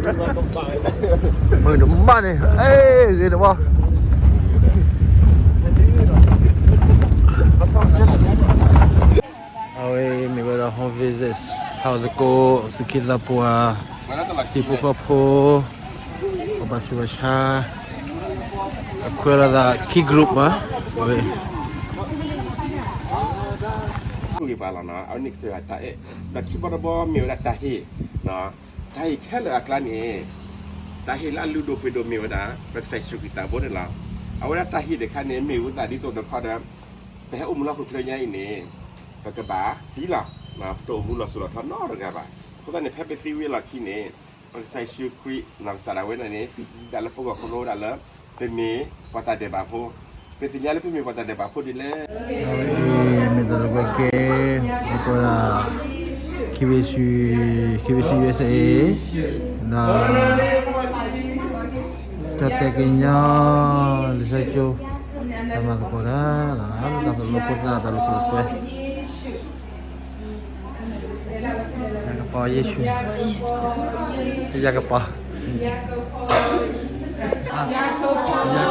မုၢ်တဘၣ်န့ၣ် အဲ ဂ့ၤတဘၣ်. အဝဲမ့ၢ်ဝဲဒၣ် home visit ဟးသကိး သူၣ်က့သးပှၢ် ဟံၣ်ဖိဃီဖိ ပှၤဘၣ်ဆူးဘၣ်ဆါ အခွဲးလိာ်သးခံ group မး အဝဲ ဂ့ၤပှၤလီၤနီၤ အဝဲန့ၣ်ကစၢ်ယွၤတၢ်အဲၣ် ဒီးခံဘီတဘီမ့ၢ်ဝဲဒၣ်တၢ်ဟ့ၣ် တၢ်ဟ့ၣ်ခဲလၢာ်အကျါန့ၣ် တၢ်ဟ့ၣ်လၢအလုၢ်ဒိၣ်ပှ့ၤဒိၣ်မ့ၢ်ဝဲဒၣ် ပကစၢ်ယ့ၣ်ၡူးခရံာ်သးဘိန့ၣ်လီၤ. အဝဲဒၣ်တၢ်ဟ့ၣ်တခါန့ၣ် မ့ၢ်ဝဲသးဒ်သိးတခီဒီး ပဟဲအိၣ်မူလၢဟီၣ်ခိၣ်ချၢညါအံၤန့ၣ် ပကဘၣ်သံလီၤ. ပတအိၣ်မူလီၤစိၤလီၤထီနီတဂၤဘၣ်. အဃိသတးန့ၣ် ဖဲပသံဝံၤအလီၢ်ခံန့ၣ် ပကစၢ်ယ့ၣ်ၡူးခရံာ် နီၢ်ကစၢ်ဒၣ်ဝဲန့ၣ်န့ၣ် ပသံသးလၢပဂီၢ်ခီဖျိဝဲဒၣ်လၢ ပမ့ၢ်ပှၤတၢ်ဒဲးဘးဖိ ပသ့ၣ်ညါလၢပမ့ၢ်ပှၤတၢ်ဒဲးဘးဖိဒ်လဲၣ်. မ့ၢ်တၢ်လၢပကဲ ပကိးဒၣ် KBC, KBC USA ဒီး ကၠီၣ်တဲၣ်ကညီ လံာ်စီဆှံကၠိ တၢ်မၤသကိးတၢ် တၢ်သိၣ်လိဖိသၣ် တၢ်လိာ်ခိၣ်လိာ်ကွဲ ယၤကပီၤယ့ၣ်ၡူး, ယၤကပီၤ, ခံဝီ, တၢ ခံ သၢ, မိၢ်စ့ဒဲကၠံခံဝီ,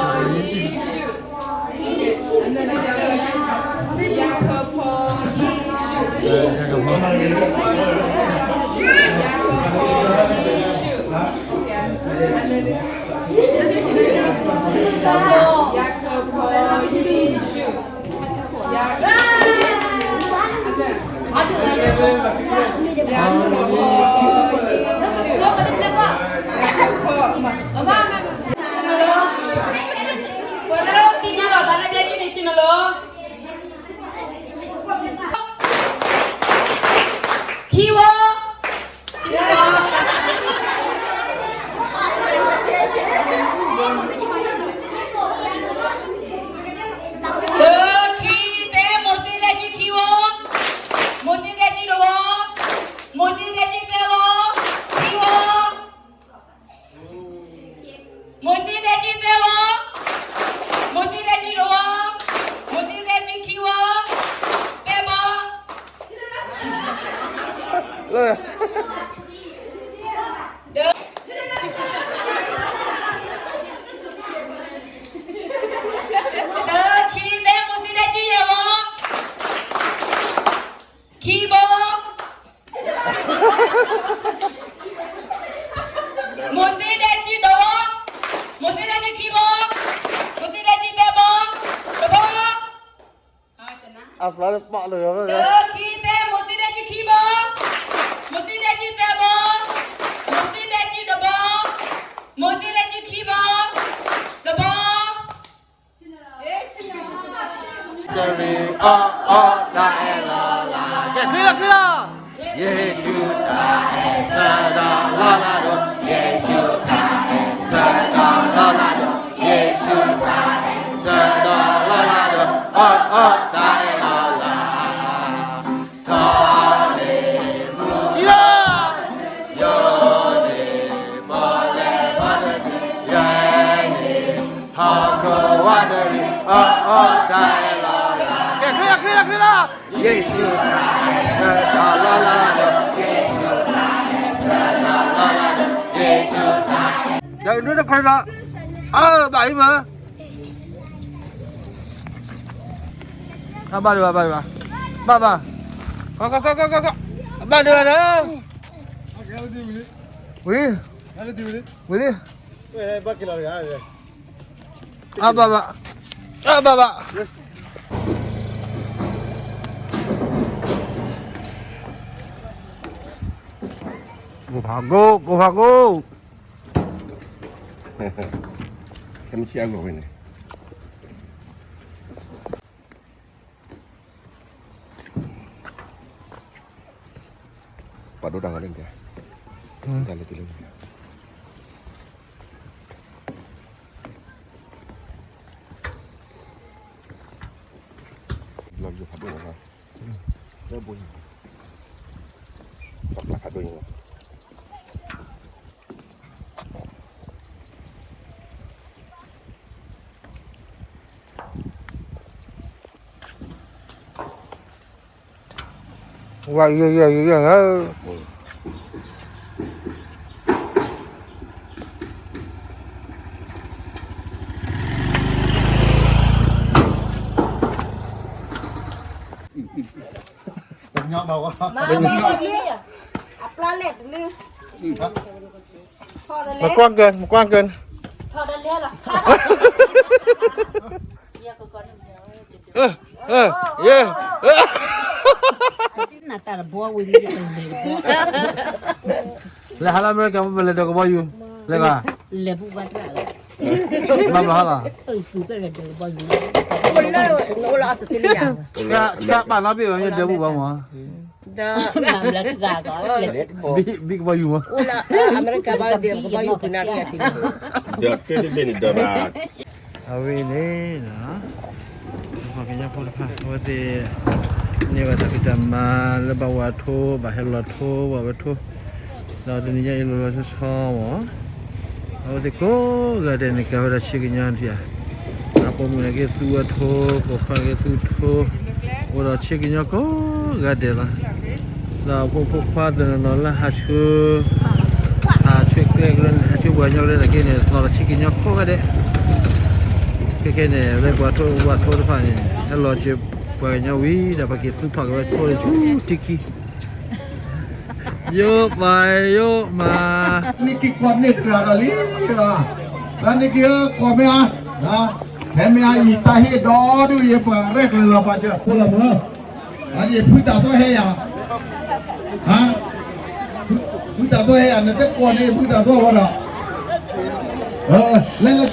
မိၢ်စ့ဒဲကၠံတဝီ, မိၢ်စ့ဒဲကၠံသၢဝီ, ခံဝီ. မိၢ်စ့ဒဲကၠံသၢဝီ, မိၢ်စ့ဒဲကၠံတဝီ, မိၢ်စ့ဒဲကၠံခံဝီ, သၢဘီ. တၢ ခံ သၢ, မိၢ်စ့ဒဲကၠံယဲၢ်ဝီ, ခံဘီ. မိၢ်စ့ဒဲကၠံတဝီ, မိၢ်စ့ဒဲကၠံခံဘီ, မိၢ်စ့ဒဲကၠံသၢဘီ, တဘီ. တၢ ခံ သၢ, မိၢ်စ့ဒဲကၠံခံဘီ, မိၢ်စ့ဒဲကၠံသၢဘီ, မိၢ်စ့ဒဲကၠံတဘီ, မိၢ်စ့ဒဲကၠံခံဘီ, တဘီ. ကဲ ချ့လီၤ ချ့လီၤ. ယ့ၣ်ၡူးတၢ်အဲၣ်ဆၢဒီးလီၤလးဒိၣ်, ယ့ၣ်ၡူးတၢ်အဲၣ်ဆၢဒီးလီၤလးဒိၣ်, ယ့ၣ်ၡူးတၢ်အဲၣ်ဆၢဒီးလီၤလးဒိၣ်, အီၣ်အီၣ်တၢ်အဲၣ်လီၤလး. ထီၣ်န့ၣ်မူ, ယိာ်န့ၣ် ပီၣ်လဲၣ်ပီၣ်တက့ၢ်, ယဲန့ၣ် ဟီၣ်ခိၣ်ဝးတရံး, အီၣ်အီၣ်တၢ်အဲၣ်လီၤလး. ကဲ ချ့လီၤ ချ့လီၤ ချ့လီၤ. ယ့ၣ်ၡူးတၢ်အဲၣ်ဆၢဒီးလီၤလးဒိၣ်, ယ့ၣ်ၡူးတၢ်အဲၣ်ဆၢဒီးလီၤလးဒိၣ်, ယ့ၣ်ၡူးတၢ်အဲၣ်. ဒီးနွံတခွဲဒီး, အၢ ဘၣ်အံၤမး, အဘၣ်ဒိဘၣ်, ဘၣ်ဒိဘၣ်, ဘၣ်ဘၣ်, ကီကီကီကီကီ, ဘၣ်ဒိဘၣ်ဒီး, ဝံၤ, ဝံၤလံ. အဘၣ်ဘၣ်, အဘၣ်ဘၣ်. ကိၣ်ဖးကိၣ်, ကိၣ်ဖးကိၣ်. ခဲမုၢ်ဆ့ၣ်အဂီၢ်ဝဲန့ၣ်, ပှၤဒိတၢ်ဂီၤလၢန့ၣ်, တၢ်လၢတုၤလၢန့ၣ်, လီၤယိၤဖးဒိၣ်လီၤ, လၢဘိန့ၣ်, ဖးဒိၣ်န့ၣ်လီၤ. ဝဲယဲယဲယဲယဲ, အ မၤမၤမၤလၢ အပျၢ်လဲၣ်တလၢ မကွၢ်ကၢၢ် မကွၢ်ကၢၢ် ထီၣ်တလဲလီၤ ယဲ နတၢ်တဘီဝံၤလံ လဲၤဟးလၢအမဲရကၤ ပလဲၤဒီးကဘီယူၤ လဲၤဂၤ လဲၤပူၤဘၣ်တၢ် ဘၣ်ဘၣ်ဟါလီၤ ပူၤကလဲၤဒီးကဘီယူၤ ဆှၢပာ်နီၣ်ဘ့ၣ်ဝဲ ယဒဲဘူၣ်ဘၣ်မး ဘံၣ်ကဘီယူၤမး အိၣ်လၢအမဲရကၤဘၣ်ဒဲကဘီယူၤပူၤနၤတက့ၢ် ဒီးကဲတဘ့ၣ်န့ၣ်ဒီးဘၣ် အဝဲန့ၣ် ပှၤကညီဖိတဖၣ် အဝဲသ့ၣ် န့ၢ်ဘၣ်တၢ်ဖံးတၢ်မၤလၢဘၣ်ဝၤထိ ဘၣ်ဟဲလီၤထိ ဘၣ်ဝဲထိ ဒီးတနံၤညါအံၤလီၤလီၤဆီဆီမး အဝဲသ့ၣ်ကိးဂၤဒဲးန့ၣ် ကဲဝဲဒၣ်ဆ့ကညီဒံးဧါ အပိာ်မုၣ်န့ၣ်က့ၤသူဝဲထိ ပိာ်ခွါက့ၤသူထိ အိၣ်ဒီးဆ့ကညီကိးဂၤဒဲးလီၤ ဒီးဖိဖိခွါသနနီၤလၢဟးဆှၢ ဟးဆှၢကျဲကရၢ ဟးဆှၢပှၤကညီကရၢတက့ၢ်န့ၣ် သီၣ်လီၤဆ့ကညီကိးဂၤဒဲး ခဲခဲန့ၣ် လၢပှၤထိဝၤထိတဖၣ်န့ၣ် ဟဲလီၤစၢၤပှၤကညီဝံၤဒီး ပှၤက့ၤသူထီၣ်က့ၤဝဲထိလၢဆူထံခံ ယိၣ်ပၢ်ယိၣ်မး နက့ၤကွၢ်န့ၢ်တဂၤဒီးလံ လၢနက့ၤကွၢ်မ့ၢ်ဧါ ဖဲမ့ၢ်အံၤတၢ်ဟ့ၣ်ဒီဒူၣ်ယဲ ပှၤရဲၣ်ကျဲၤလီၤပာ်စၢၤဖိလီၤမၢ် အဖုတၢ်သီဟဲယၤ ဖုတၢ်သီဟဲယၤ နတကွၢ်န့ၣ် ဖုတၢ်သီဝဲဒီး လဲၤလီၤ